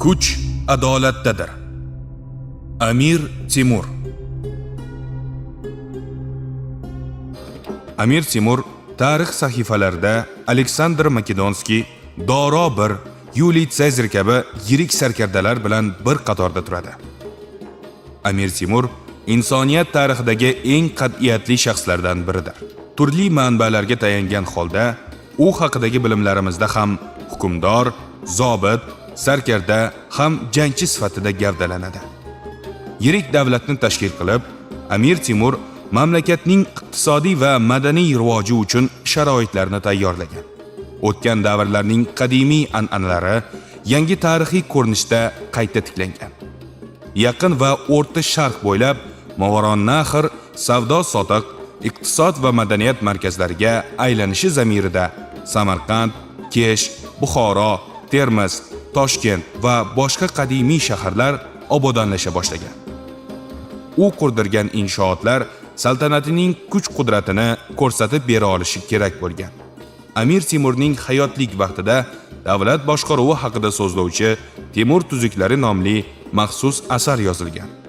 Kuch adolatdadir. Amir Temur. Amir Temur tarix sahifalarida Aleksandr Makedonskiy, Doro I, Yuliy Sezar kabi yirik sarkardalar bilan bir qatorda turadi. Amir Temur insoniyat tarixidagi eng qat'iyatli shaxslardan biridir. Turli manbalarga tayangan holda u haqidagi bilimlarimizda ham hukmdor, zobit, sarkarda ham jangchi sifatida gavdalanadi. Yirik davlatni tashkil qilib, Amir Temur mamlakatning iqtisodiy va madaniy rivoji uchun sharoitlarni tayyorlagan. O'tgan davrlarning qadimiy an'analari yangi tarixiy ko'rinishda qayta tiklangan. Yaqin va O'rta Sharq bo'ylab Movarounnahr savdo-sotiq, iqtisod va madaniyat markazlariga aylanishi zamirida Samarqand, Kesh, Buxoro, Termiz, Toshkent va boshqa qadimiy shaharlar obodonlasha boshlagan. U qurdirgan inshootlar saltanatining kuch-qudratini ko'rsatib bera olishi kerak bo'lgan. Amir Temurning hayotlik vaqtida davlat boshqaruvi haqida so'zlovchi Temur tuzuklari nomli maxsus asar yozilgan.